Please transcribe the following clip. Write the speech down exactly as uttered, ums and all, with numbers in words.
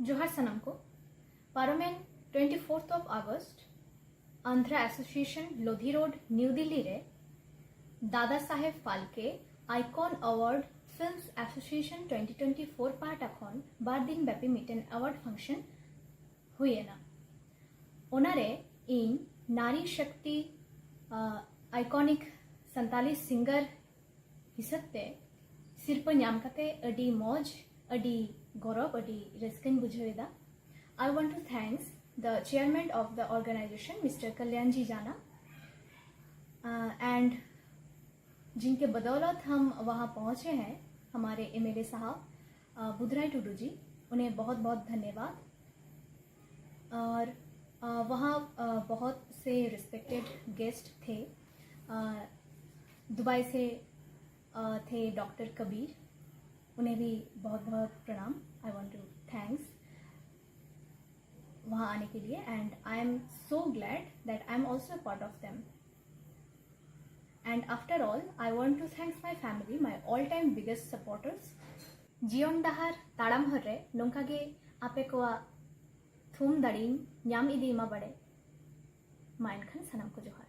ᱡᱚᱦᱟᱨ ᱥᱟᱱᱟᱢ ᱠᱚ᱾ ᱯᱟᱨᱚᱢᱮᱱ twenty fourth of August Andhra Association Lodhi Road, New Delhi ᱨᱮ ᱫᱟᱫᱟ ᱥᱟᱦᱮᱵ Phalke Icon Award Films Association twenty twenty four ᱯᱟᱦᱴᱟ ᱠᱷᱚᱱ ᱵᱟᱨ ᱫᱤᱱ ᱵᱮᱯᱤ ᱢᱤᱫᱴᱮᱱ ᱮᱣᱟᱨᱰ ᱯᱷᱟᱝᱥᱚᱱ ᱦᱩᱭ ᱮᱱᱟ᱾ ᱚᱱᱟᱨᱮ ᱤᱧ ᱱᱟᱨᱤ ᱥᱟᱠᱛᱤ ᱟᱭᱠᱚᱱᱤᱠ ᱥᱟᱱᱛᱟᱞᱤ ᱥᱤᱝᱜᱟᱨ ᱦᱤᱥᱟᱹᱵ ᱛᱮ ᱥᱤᱨᱯᱟᱹ ᱧᱟᱢ ᱠᱟᱛᱮ ᱟᱹᱰᱤ ᱢᱚᱡᱽ, ᱟᱹᱰᱤ ᱜᱚᱨᱚᱵᱽ, ᱟᱹᱰᱤ ᱨᱟᱹᱥᱠᱟᱹᱧ ᱵᱩᱡᱷᱟᱹᱣ ᱮᱫᱟ᱾ I want to thanks the chairman of the organization, Mister Kalyanji Jana, uh, and जिनके बदौलत हम वहाँ पहुँचे हैं, हमारे एमएलए साहब बुधराय टुडू जी, उन्हें बहुत बहुत धन्यवाद। और वहाँ बहुत से रिस्पेक्टेड गेस्ट थे। दुबई से थे डॉक्टर कबीर, उन्हें भी बहुत बहुत प्रणाम। I want to thanks वहाँ आने के लिए, and I am so glad that I am also a part of them। And after all, I want to thanks my family, my all time biggest supporters। ᱡᱤᱭᱚᱱ ᱰᱟᱦᱟᱨ ᱛᱟᱲᱟᱢ ᱦᱚᱨ ᱨᱮ ᱱᱚᱝᱠᱟ ᱜᱮ ᱟᱯᱮ ᱠᱚᱣᱟᱜ ᱛᱷᱩᱢ ᱫᱟᱲᱮᱧ ᱧᱟᱢ ᱤᱫᱤ ᱢᱟ ᱵᱟᱲᱮ᱾ ᱢᱟ ᱮᱱᱠᱷᱟᱱ ᱥᱟᱱᱟᱢ ᱠᱚ ᱡᱚᱦᱟᱨ᱾